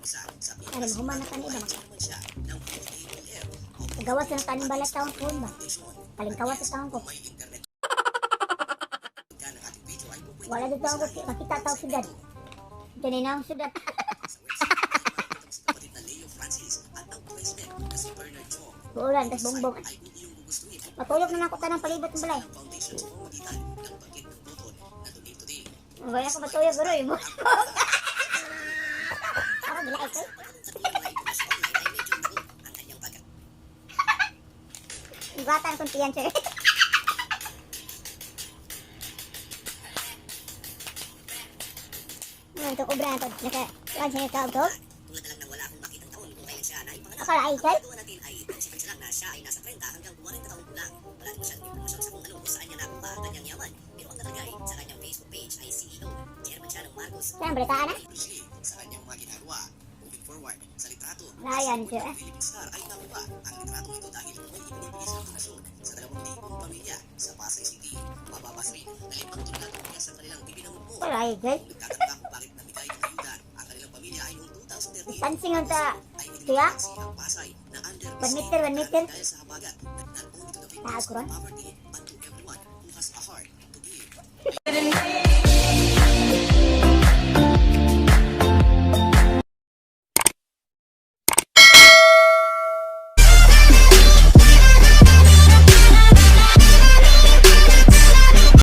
Ano, mahuman na kani ba? Gawas na kaning balat taon ko ba? Kalingkawas sa taon ko. Wala dito ako makita tao sudad. Dito na ang sudad. Buulan, tas bongbong. Matulog na lang ako tanang palibot ng balay. Wala ko matulog pero imo. Ako gilaay ko. Ibatan kong tiyan, sir. Ano ito, kubra na to. Naka, kuhan siya yung tawag to. Tulad na lang ng wala akong makitang taon kung kailan siya naipanganak. Akala ay, sir? Ang nagawa natin ay isipan siya lang na siya ay nasa 30 hanggang 40 taong gulang. Wala rin masyadong impormasyon sa kung ano o saan niya nakuha ang kanyang yaman. Pero ang nakalagay sa kanyang Facebook page ay CEO, chairman siya ng Marcos Saan, balitaan na? Sa kanyang mga ginagawa. Moving forward, sa litrato, Ryan, sa sir. ng Philippine Star ay nakuha ang litratong ito dahil may ibinibigay silang donasyon sa 2,000 pamilya sa Pasay City. Mababasa rin na 5 tonelada ang bigas ang kanilang ibinamugmo. Wala ay, sir. Nagtataka kung bakit namigay ng ayuda ang kanilang pamilya ay noong 2013 Distancing ang ta. ay Kuya? idinidinansi ang Pasay na under 1 meter, 1 meter. dahil sa habagat, not only to the victims Taas of ko ron. poverty but to everyone who has a heart to give.